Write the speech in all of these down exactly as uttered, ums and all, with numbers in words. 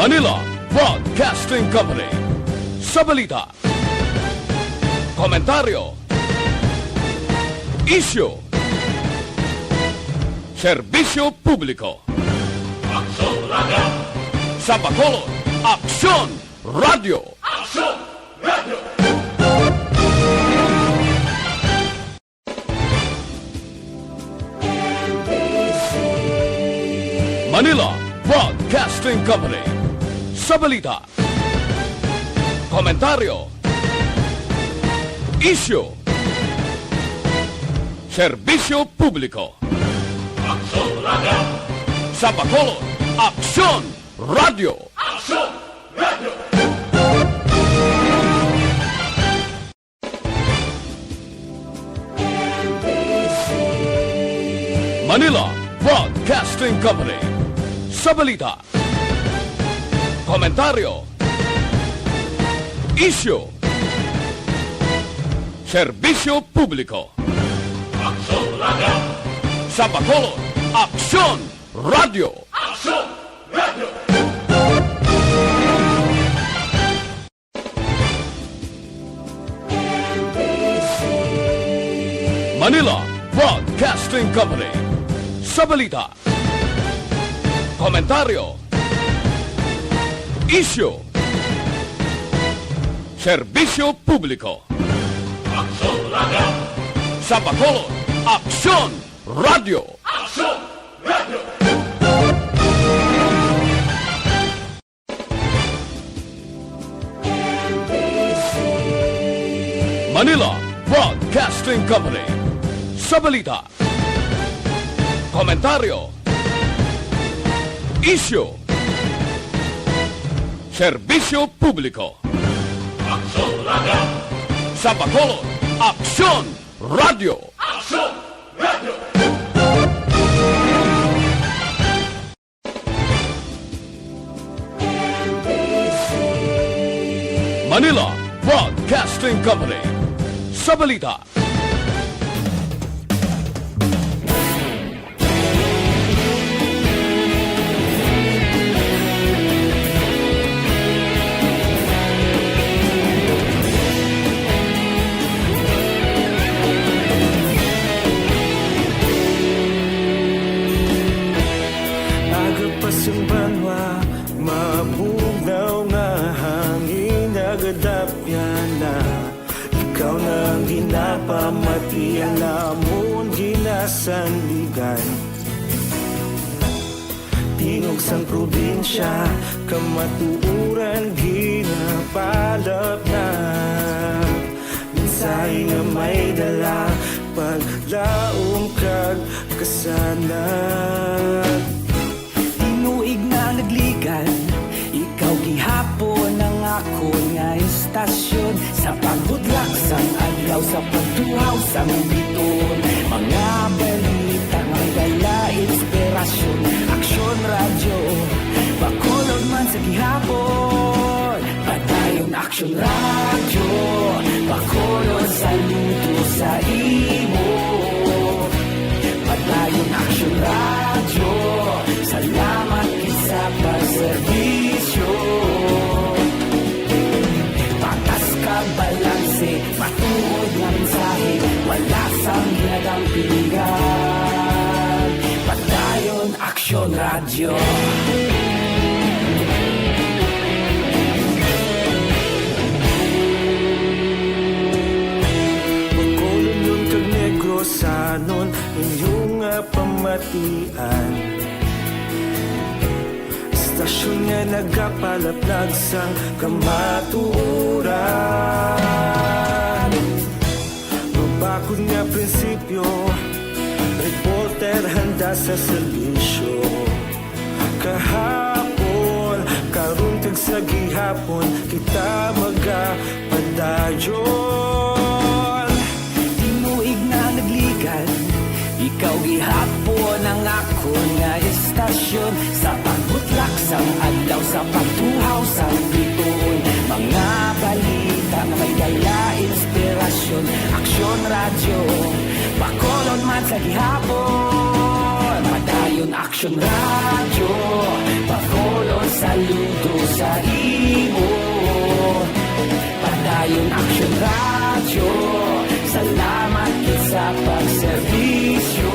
Manila Broadcasting Company. Sa balita, komentaryo, isyu, serbisyo publiko. Aksyon Radio! Sa Bacolod, Aksyon Radio! Aksyon Radio! Manila Broadcasting Company. Sa balita, komentaryo, isyu, serbisyo publiko. Aksyon Radio! Sa Bacolod, Aksyon Radio! Aksyon Radio! Manila Broadcasting Company. Sa balita, komentaryo, isyu, serbisyo publiko. Aksyon Radio! Sa Bacolod, Aksyon Radio! Aksyon Radio! Manila Broadcasting Company. Sa balita, komentaryo, isyu, serbisyo publiko. Aksyon Radio! Sa Bacolod, Aksyon Radio! Aksyon Radio! Manila Broadcasting Company. Sa balita, komentaryo, isyu, serbisyo publiko. Aksyon Radio! Sa Bacolod, Aksyon Radio! Aksyon Radio! Manila Broadcasting Company. Sa balita, aga pa sang banwa, mabugnaw nga hangin, nagadapyan na. Ikaw na ang ginapamati, ang amon ginasandigan. Tingog sang probinsya, kamatuoran ginapalapnap. Mensahe nga may dala, paglaom kag kasanag. Tinuig na nagligan, ikaw gihapon ang akon nga istasyon. Sa pagbutlak sang adlaw, sa pagtuhaw sang bituon, mga balita may dala inspirasyon. Aksyon Radyo, Bacolod man sa gihapon. Padayon Aksyon Radyo, Bacolod, saludo sa imo. Padayon Aksyon Radyo, salamat gid sa pagserbisyo. Patas kag balanse, matuod nga mensahe, wala sang ginadampingan. Padayon Aksyon Radyo. Bacolodnon kag Negrosanon, inyo nga pamatian. Istasyon nga nagapalaplag sang kamatuoran. Mabakod nga prinsipyo, reporter handa sa serbisyo. Kahapon, karon, kag sa gihapon, kita magapadayon. Tinuig na nagligan, ikaw gihapon ang akon nga istasyon. Sa pagbutlak sang adlaw, sa pagtuhaw sang bituon, mga balita nga may dala inspirasyon. Aksyon Radyo, Bacolod man sa gihapon. Padayon Action Radio, pa-follow, saludo sa imo. Padayon Action Radio, salamat gid sa pagserbisyo.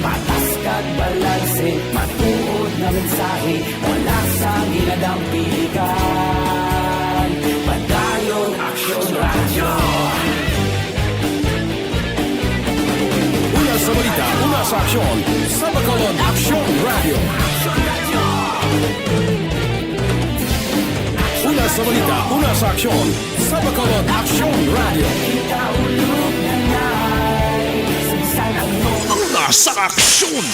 Patas kag balanse, matuod nga mensahe, wala sang ginadang pilikan. Padayon Action Radio. Una sa balita, una sa aksyon, sa Bacolod Action Radio. Una sa balita, una sa aksyon, sa Bacolod Action Radio. Una sa aksyon.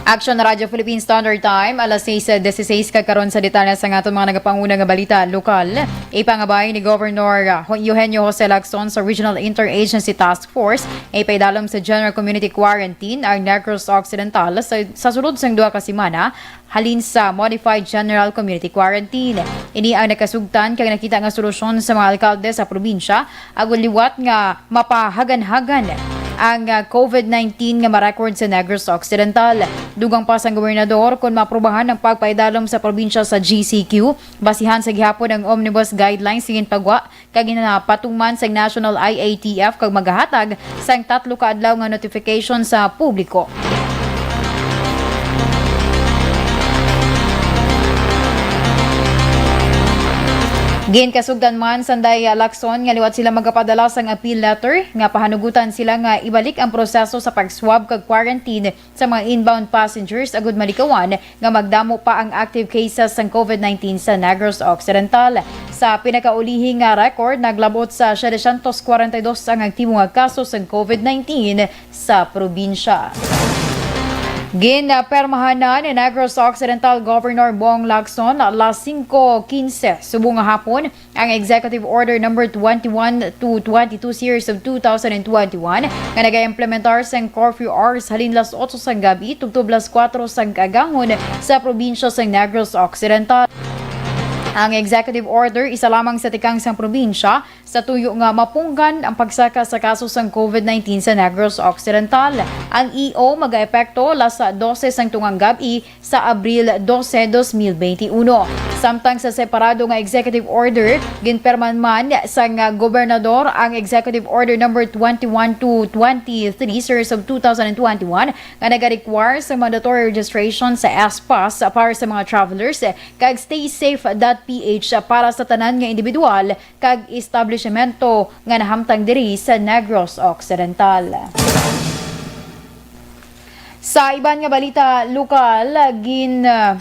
Action Radio Philippine Standard Time, alas sais dieciséis, kag karon sa detalye sa aton mga nagapanguna nga balita lokal. Ipangabay ni Governor, ah, Eugenio Jose Lacson sa Regional Interagency Task Force, ipaidalom sa General Community Quarantine ang Negros Occidental sa, sa sulod sang duha ka semana halin sa Modified General Community Quarantine. Ini ang nakasugtan kag nakita nga solusyon sa mga alkalde sa probinsya, agod liwat nga mapahaganhagan ang, ah, covid nineteen nga ma-record sa Negros Occidental. Dugang pa sang gobernador, kon maaprubahan ang pagpaidalom sa probinsya sa G C Q, basihan sa gihapon ang omnibus guidelines nga ginpagwa kag ginapatuman sang National I A T F kag magahatag sang tatlo ka adlaw nga notification sa publiko. Ginkasugdan man sang Day Lacson nga liwat sila magapadala sang appeal letter nga pahanugutan sila nga ibalik ang proseso sa pag-swab kag quarantine sa mga inbound passengers, agud malikawan nga magdamo pa ang active cases sang covid nineteen sa Negros Occidental. Sa pinakaulihi nga record, naglabot sa setecientos kwarenta y dos ang aktibo nga kaso sang covid nineteen sa probinsya. Ginpermahanan ni Negros Occidental Governor Bong Lacson alas singko quince subong nga hapon ang Executive Order Number twenty-one to twenty-two Series of two thousand and twenty-one nga nagaimplementar sang curfew hours halin las otso sang gab-i tubtob las kuwatro sang kaagahon sa probinsya sang Negros Occidental. Ang executive order isa lamang sa tikang sang probinsya sa tuyo nga mapunggan ang pagsaka sa kaso sang covid nineteen sa Negros Occidental. Ang E O magaepekto las dose sang tungang gab-i sa Abril dose, dos mil benti uno. Samtang sa separado nga executive order, ginperman man sang gobernador ang Executive Order Number twenty-one to twenty-three Series of two thousand and twenty-one nga nagarequire sa mandatory registration sa S pass para sa mga travelers kag stay safe dot P H para sa tanan nga individual kag establishmento nga nahamtang diri sa Negros Occidental. Sa iban nga balita lokal, gin, ah,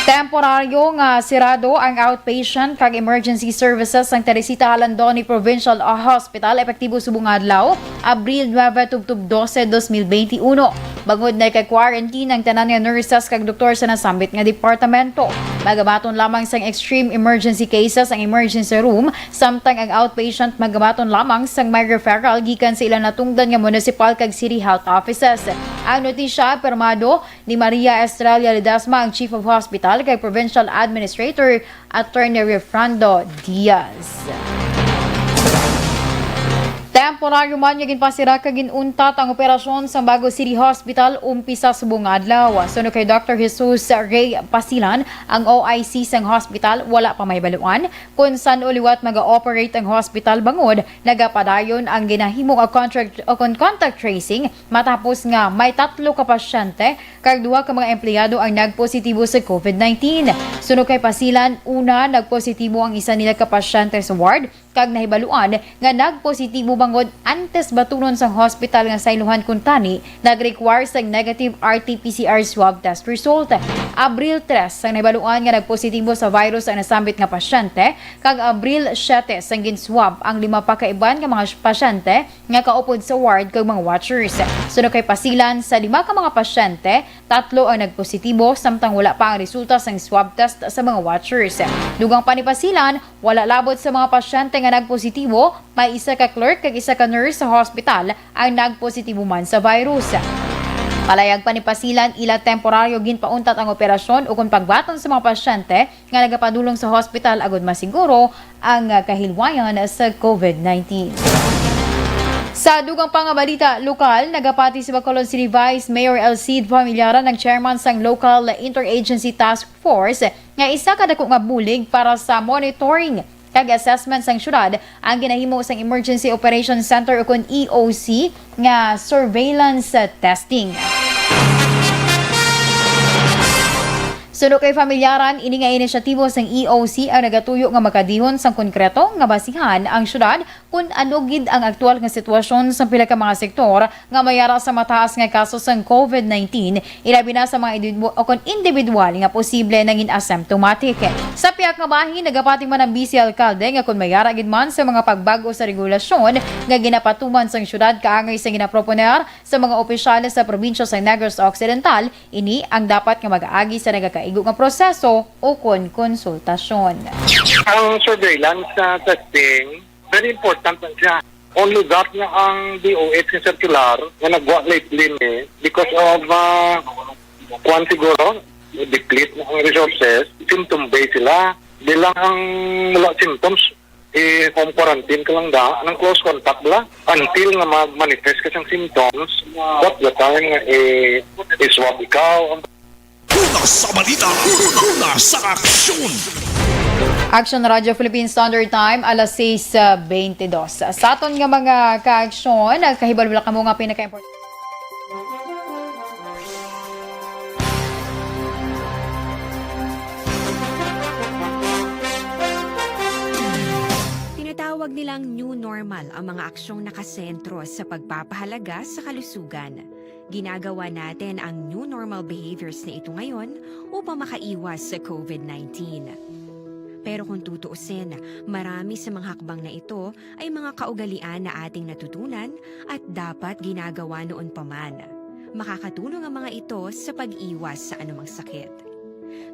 temporaryo nga sirado ang outpatient kag emergency services sang Teresita Jalandoni Provincial Hospital epektibo subong adlaw, Abril nuebe tubtob dose, dos mil benti uno. Bangod nagka-quarantine ang tanan nga nurses kag doktor sa nasambit nga departamento. Magabaton lamang sang extreme emergency cases ang emergency room, samtang ang outpatient magabaton lamang sang may referral gikan sa ilang natungdan nga municipal kag city health offices. Ang notisya pirmado ni Maria Estrella Ledesma, ang Chief of Hospital, kag Provincial Administrator Attorney Refrando Diaz. Temporaryo man nga ginpasira kag ginuntat ang operasyon sa Bago City Hospital umpisa subong nga adlaw. Suno kay Doctor Jesus Ray Pasilan, ang O I C sang hospital, wala pa mahibaluan kon san-o liwat maga-operate ang hospital bangod nagapadayon ang ginahimo nga contract o kon contact tracing matapos nga may tatlo ka pasyente kag duha ka mga empleyado ang nagpositibo sa covid nineteen. Suno kay Pasilan, una nagpositibo ang isa nila ka pasyente sa ward kag nahibaluan nga nagpositibo bangod antes batunon sang hospital nga saylohan kuntani nag-require sang negative R T P C R swab test result. Abril tres sang nahibaluan nga nagpositibo sa virus ang nasambit nga pasyente, kag Abril siete sang gin-swab ang lima pa ka iban nga mga pasyente nga kaupod sa ward kag mga watchers. Suno kay Pasilan, sa lima ka mga pasyente, tatlo ang nagpositibo, samtang wala pa ang resulta sang swab test sa mga watchers. Dugang pa ni Pasilan, wala labot sa mga pasyente nga nagpositibo, may isa ka clerk kag isa ka nurse sa hospital ang nagpositibo man sa virus. Palayag pa ni Pasilan, ila temporaryo ginpauntat ang operasyon ukon pagbaton sa mga pasyente nga nagapadulong sa hospital agud masiguro ang, ah, kahilwayan sa covid nineteen. Sa dugang pa nga balita lokal, nagapati si Bacolod City Vice Mayor El Cid Familiaran, ang chairman sang Local Interagency Task Force, nga isa ka dako nga bulig para sa monitoring kag assessment sang syudad ang ginahimo sang Emergency Operation Center ukon E O C nga surveillance testing. Suno kay Familiaran, ini nga inisyatibo sang E O C ang nagatuyo nga makadihon sang konkreto nga basihan ang syudad kon ano gid ang aktual nga sitwasyon sa pila ka mga sektor nga may ara sa mataas nga kaso sang covid nineteen, ilabi na sa mga individu-, o kon individual nga posible nangin asymptomatic. Sa pihak nga bahin, nagapati man ang Vice Alkalde nga kon may ara gid man sa mga pagbag-o sa regulasyon nga ginapatuman sang syudad kaangay sa ginaproponer sa mga opisyales sa probinsya sa Negros Occidental, ini ang dapat nga mag-agi sa nagakaigo nga proseso o kon konsultasyon. Ang surveillance sa testing, very important na siya. Only that nga ang D O H nga circular nga nagwa lately ni because of, ah, kwan siguro, deplete na ang resources, symptom based sila. Di lang ang wala symptoms, eh, home quarantine ka lang da, ang close contact bala. Until nga mag-manifest ka sang symptoms, that's the time nga, eh, i-swab ikaw. Una sa balita, una sa aksyon. Action Radio Philippine Standard Time, alas sais bentidós. Sa aton nga mga kaaksyon, nagkahibalwala kamo nga pinaka-important. Tinatawag nilang new normal ang mga aksyong nakasentro sa pagpapahalaga sa kalusugan. Ginagawa natin ang new normal behaviors na ito ngayon upang makaiwas sa covid nineteen. Pero kung tutuusin, marami sa mga hakbang na ito ay mga kaugalian na ating natutunan at dapat ginagawa noon pa man. Makakatulong ang mga ito sa pag-iwas sa anumang sakit.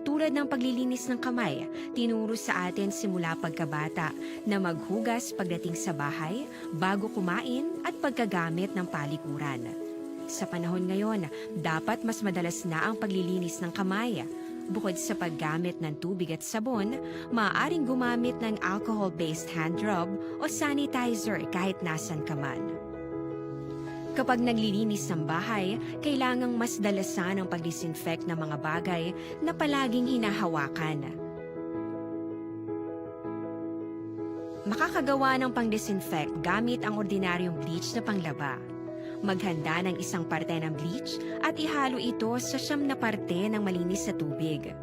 Tulad ng paglilinis ng kamay, tinuro sa atin simula pagkabata na maghugas pagdating sa bahay, bago kumain, at pagkagamit ng palikuran. Sa panahon ngayon, dapat mas madalas na ang paglilinis ng kamay. Bukod sa paggamit ng tubig at sabon, maaaring gumamit ng alcohol-based hand rub o sanitizer kahit nasan ka man. Kapag naglilinis ng bahay, kailangang mas dalasan ang pag-disinfect ng mga bagay na palaging hinahawakan. Makakagawa ng pang-disinfect gamit ang ordinaryong bleach na panglaba. Maghanda ng isang parte ng bleach at ihalo ito sa siyam na parte ng malinis na tubig.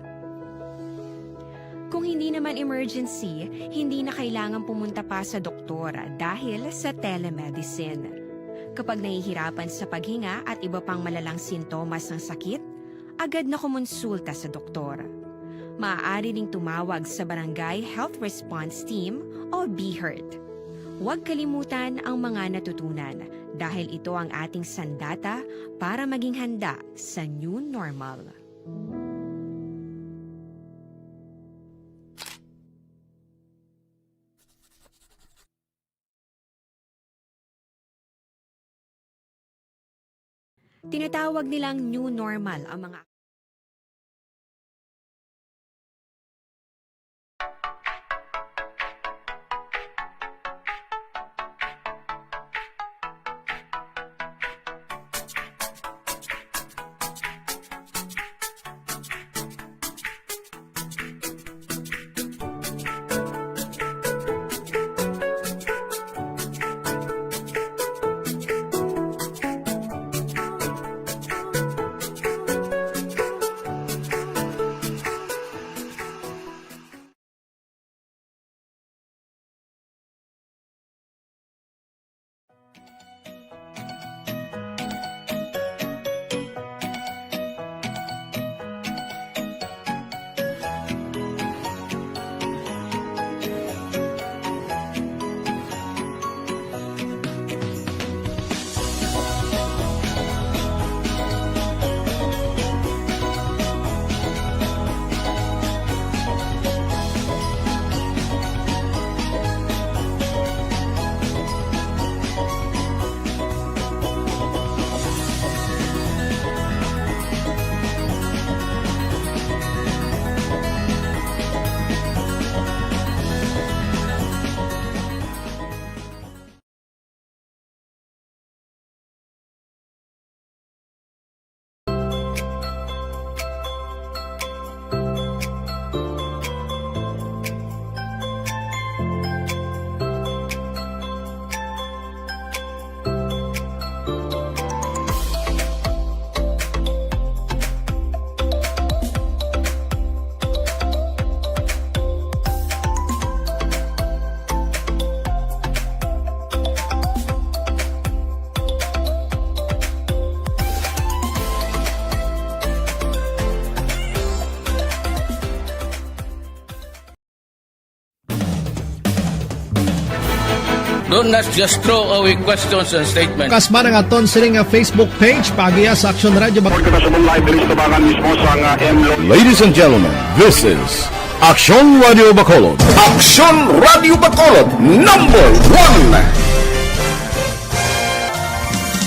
Kung hindi naman emergency, hindi na kailangan pumunta pa sa doktor dahil sa telemedicine. Kapag nahihirapan sa paghinga at iba pang malalang sintomas ng sakit, agad na kumonsulta sa doktor. Maaari ring tumawag sa Barangay Health Response Team o BHERT. Huwag kalimutan ang mga natutunan dahil ito ang ating sandata para maging handa sa new normal. Tinatawag nilang new normal ang mga Don't not just throw away questions and statements. Kasma ang aton sini nga Facebook page, paagiha sa Aksyon Radio Bac- Report kita sa Mumbai, Police Tabangan mismo sa nga M Lo- Ladies and gentlemen, this is Aksyon Radio Bacolod. Aksyon Radio Bacolod, number one.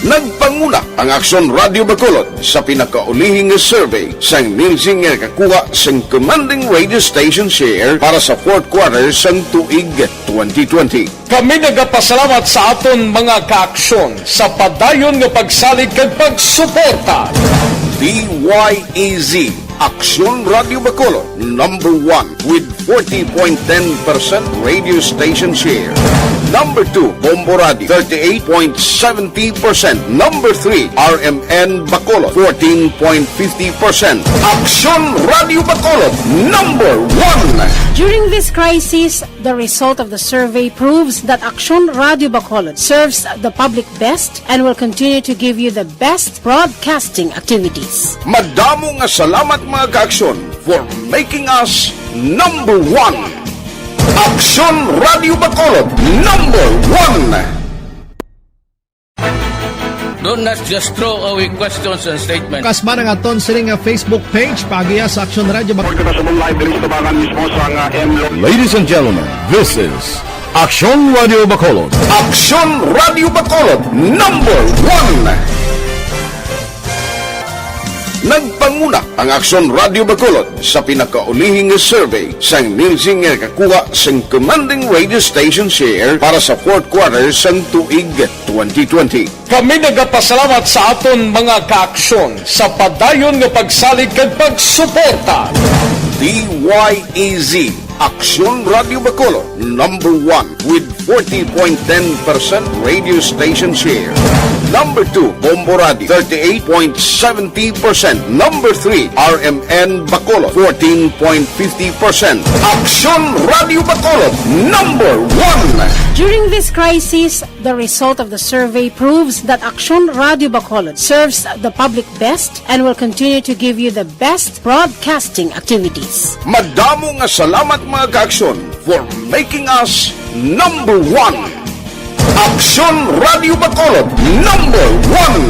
Nagpanguna ang Aksyon Radio Bacolod sa pinakaulihing nga survey sang Nielsen nga nakakuha sang commanding radio station share para sa fourth quarter sang tuig twenty twenty. Kami nagapasalamat sa aton mga kaaksyon sa padayon nga pagsalig kag pagsuporta. D Y E Z, Aksyon Radio Bacolod, number one with forty point ten percent radio station share. Number two, Bombo Radio, thirty-eight point seventy percent. Number three, R M N Bacolod, fourteen point fifty percent. Aksyon Radio Bacolod, number one. During this crisis, the result of the survey proves that Aksyon Radio Bacolod serves the public best and will continue to give you the best broadcasting activities. Madamo nga salamat, mga kaaksyon, for making us number one. Aksyon Radio Bacolod, number one. Don't not just throw away questions and statements. Kasma ang aton sini nga Facebook page, paagiha sa Aksyon Radio Bac- Report kita sa Mumbai, Police Tabangan mismo sa nga M Lo- Ladies and gentlemen, this is Aksyon Radio Bacolod. Aksyon Radio Bacolod, number one. Nagpanguna ang Aksyon Radio Bacolod sa pinakaulihing nga survey sang Nielsen nga nakakuha sang commanding radio station share para sa fourth quarter sang tuig twenty twenty. Kami nagapasalamat sa aton mga kaaksyon sa padayon nga pagsalig kag pagsuporta. D Y E Z, Aksyon Radio Bacolod, number one with forty point ten percent radio station share. Number two, Bombo Radio, thirty-eight point seventy percent. Number three, R M N Bacolod, fourteen point fifty percent. Aksyon Radio Bacolod, number one. During this crisis, the result of the survey proves that Aksyon Radio Bacolod serves the public best and will continue to give you the best broadcasting activities. Madamo nga salamat, mga kaaksyon, for making us number one. Aksyon Radio Bacolod, number one.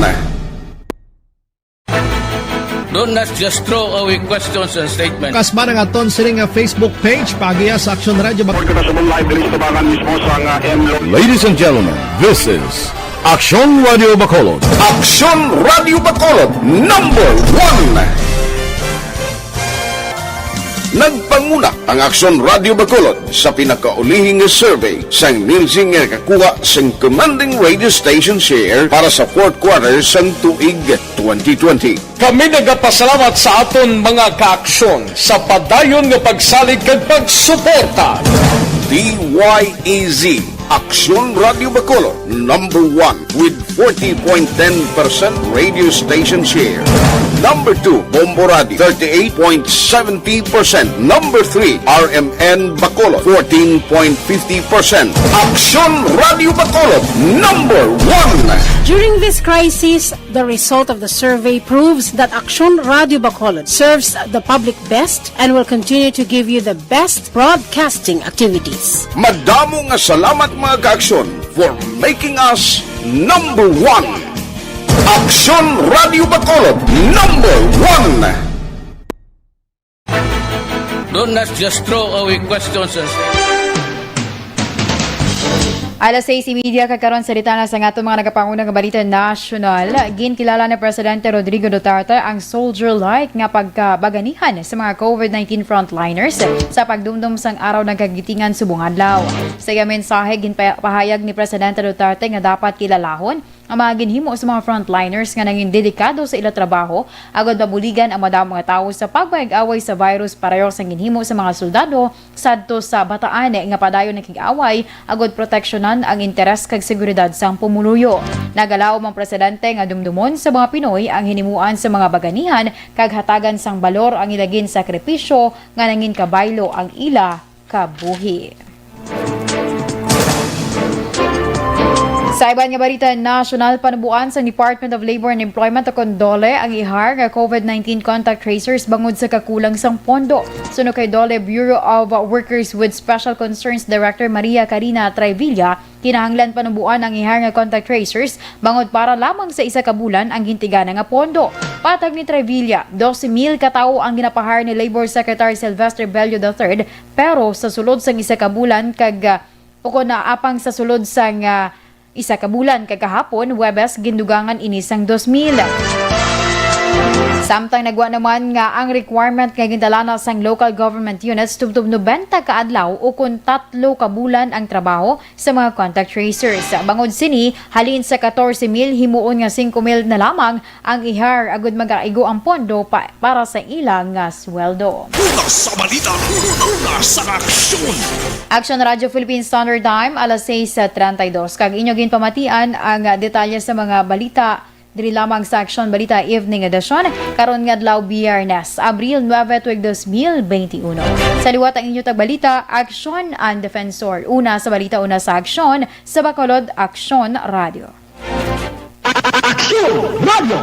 Don't not just throw away questions and statements. Kasma ang aton sini nga Facebook page, paagiha sa Aksyon Radio Bac- Report kita sa Mumbai, Police Tabangan mismo sa nga M Lo- Ladies and gentlemen, this is Aksyon Radio Bacolod. Aksyon Radio Bacolod, number one. Nagpanguna ang Aksyon Radio Bacolod sa pinakaulihing nga survey sang Nielsen nga nakakuha sang commanding radio station share para sa fourth quarter sang tuig twenty twenty. Kami nagapasalamat sa aton mga kaaksyon sa padayon nga pagsalig kag pagsuporta. D Y E Z, Aksyon Radio Bacolod, number one with forty point ten percent radio station share. Number two, Bombo Radio, thirty-eight point seventy percent. Number three, R M N Bacolod, fourteen point fifty percent. Aksyon Radio Bacolod, number one. During this crisis, the result of the survey proves that Aksyon Radio Bacolod serves the public best and will continue to give you the best broadcasting activities. Madamo nga salamat, mga kaaksyon, for making us number one. Aksyon Radio Bacolod, number one. Don't not just throw away questions and Alas sais y media kag karon sa detalye sa aton mga nagapanguna nga balita nasyonal. Ginkilala ni Presidente Rodrigo Duterte ang soldier-like nga pagkabaganihan sa mga COVID nineteen frontliners sa pagdumdom sang Araw ng Kagitingan subong adlaw. Sa iyang mensahe, ginpahayag ni Presidente Duterte nga dapat kilalahon ang mga ginhimo sa mga frontliners nga nangin dedikado sa ila trabaho agud mabuligan ang madamo nga tawo sa pagpakig-away sa virus pareho sang ginhimo sa mga soldado sadto sa bataan nga padayon nakig-away agud proteksyonan ang interes kag seguridad sang pumuluyo. Nagalaom ang presidente nga dumdumon sa mga Pinoy ang hinimuan sa mga baganihan kag hatagan sang balor ang ila ginsakripisyo nga nangin kabaylo ang ila kabuhi. Sa iban nga balita nasyonal, panuboan sang Department of Labor and Employment o kon DOLE ang ihar nga COVID nineteen contact tracers bangod sa kakulang sang pondo. Suno kay DOLE Bureau of Workers with Special Concerns Director Maria Karina Trevilla, kinahanglan panuboan ang ihar nga contact tracers bangod para lamang sa isa ka bulan ang gintigana nga pondo. Patag ni Trevilla, dose mil ka tawo ang ginapahar ni Labor Secretary Sylvester Bello the third, pero sa sulod sang isa ka bulan kag, ah, o kon naapang sa sulod sang, ah, isa ka bulan kag kahapon, Huwebes, gindugangan ini sang dos mil. Samtang nagwa naman nga ang requirement nga gindalana sang local government units tubtob nobenta ka adlaw o kon tatlo ka bulan ang trabaho sa mga contact tracers. Bangod sini, halin sa katorse mil, himuon nga singko mil na lamang ang ihar agud magaigo ang pondo pa, para sa ila nga sweldo. Una sa balita, una sa aksyon. Aksyon Radyo Philippine Standard Time, alas sais treinta y dos. Kag inyo ginpamatian ang detalye sa mga balita diri lamang sa Aksyon Balita Evening Edition karon nga adlaw, Biyernes, Abril nuebe, tuig dos mil benti uno. Sa liwat ang inyo tagbalita, Aksyon ang Defensor. Una sa balita, una sa aksyon, sa Bacolod, Aksyon Radio. Aksyon Radio.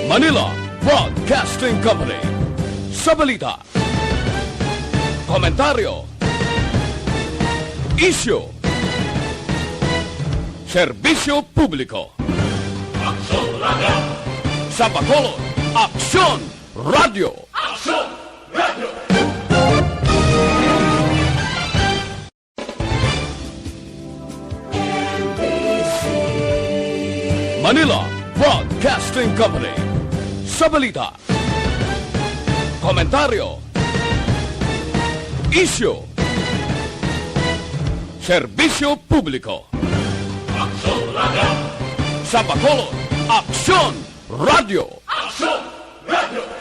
Manila Broadcasting Company. Sa balita, komentaryo, isyu, serbisyo publiko. Aksyon Radio. Sa Bacolod, Aksyon Radio. Aksyon Radio. Manila Broadcasting Company. Sa balita, komentaryo, isyu, serbisyo publiko. Aksyon Radio. Sa Bacolod, Aksyon Radio. Aksyon Radio.